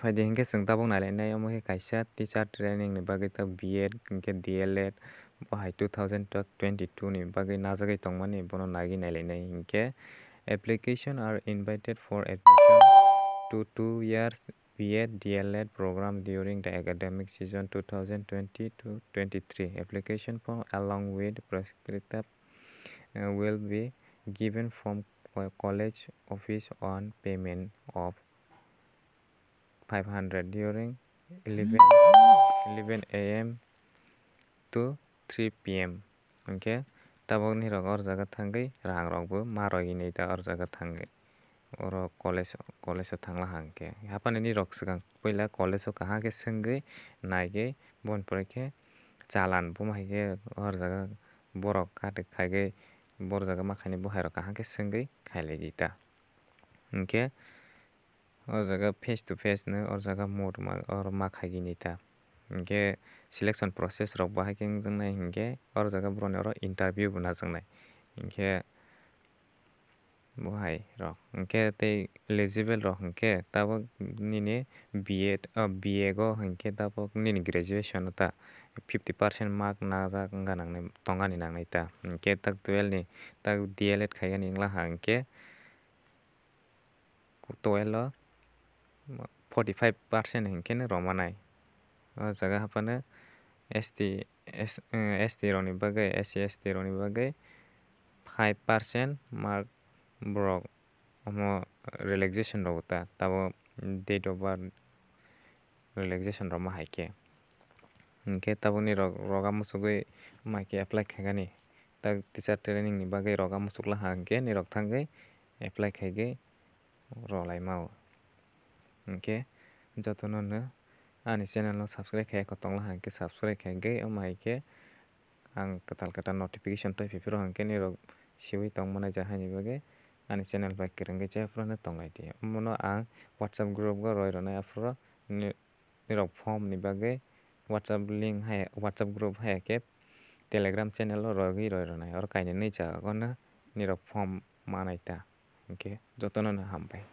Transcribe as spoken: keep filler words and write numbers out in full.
Phaidi hinkhe chwng tabuk nailainai, omo khe kaisa teacher training ni bagwi ta B Ed hinkhe D L Ed bo hai two thousand twenty-two ni bagwi najagwi tongmani, bono naiwi nailainai. Hinkhe application are invited for admission to two years B Ed D L Ed program during the academic season two thousand twenty-two twenty-three. Application form along with prescriptive, uh, will be given from co-, college office on payment of five hundred during eleven, eleven A M to three P M. Hinkhe tabuk nirok or jaga thangwi rang rokbo ma rwgwi nai ta or jaga thangwi. Oro college, college o thangla hinkhe. Haphani nirok swkang puila college o kaham khe swngwi naigwi boni pore khe chalan bo ma hai khe or jaga borok kati khaigwi bor jaga ma khainai bo hai rok kaham khe swngwi khailai di ta. Hinkhe o jaga face to face no o jaga mut ma, oro ma khaigwi nai ta. Hinkhe selection process rok bo hai khe wngjaknai hinkhe o jaga borok ni oro interview bo najaknai. Hinkhe bo hai rok hinkhe tei eligible rok hinkhe tabuk nini B Ed, o, B A go hinkhe tabuk nini graduation o ta fifty percent mark najak wngna nangnai, tongani nangnai ta. Hinkhe tak twelve ni, tak D L Ed khaigani wngla ha hinkhe twelve o forty five percent hinkhe no rwmanai. O jaga haphano S T, S, eh, S T rokni bagwi, S C, S T rokni bagwi five percent mark borok omo relaxation rwgo ta, tabuk date of birth relaxation rwma hai khe. Hinkhe tabukni rok roga muchugwi mai khe apply khaigani. Tak teacher training ni bagwi roga muchukla ha hinkhe nirok thangwi apply khaigwi rwlaima o. Hinkhe jotono no ani channel no subscribe khai khe tongla hinkhe subscribe khaigwi omo hai khe ang kwtal kwtal notification twi phiphi rw hinkhe nirok siwi tongmani ja haini bagwi ani channel bai kwrwngwi je phuru no tonglai di. Omono ang WhatsApp group o roi rwnai aphuru ni-, nirok form ni bagwi WhatsApp link hai, WhatsApp group hai khe Telegram channel o rogwi roi rwnai. Oro kainwi nwi jaga o no nirok form manai ta. Hinkhe jotono no hambai.